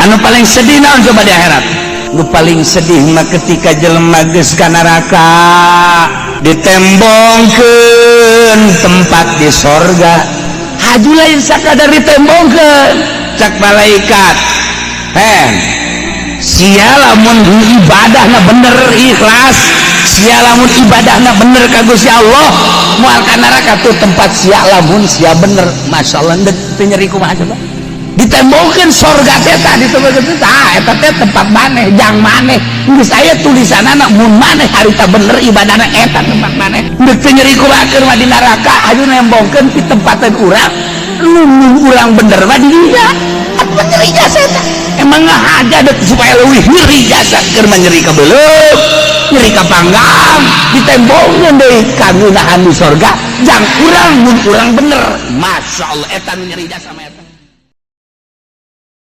Anu paling sedih naon coba di akhirat? Nu paling sedih mah ketika jelema geus ka neraka, ditembongkeun tempat di sorga. Haju lain sakadar ditembongkeun, cak malaikat, "Hen, sia lamun ibadahna bener, ikhlas, sia lamun ibadahna bener ka Gusti Allah, moal ka neraka. Tuh tempat sia lamun sia bener." Masya Allah, teu nyeri kumaha coba? Ditembongkeun sorga teh tah, ditembongkeun tah, eta teh tempat maneh, jang maneh. Geus aya tulisanana, mun maneh harita bener ibadahna, eta tempat maneh. Deuk teu nyeri kumaha keur mah di neraka? Aju nembongkeun di tempatan urang, mun urang bener mah di dinya. Atuh nyeri jasa eta emang ngahaja dek supaya leuwih nyeri jasa. Keur mah nyeri ka beuleum, nyeri ka panggang, ditembongkeun deui kangeunahan di sorga jang urang mun urang bener. Masya Allah, eta nu nyeri jasa mah eta.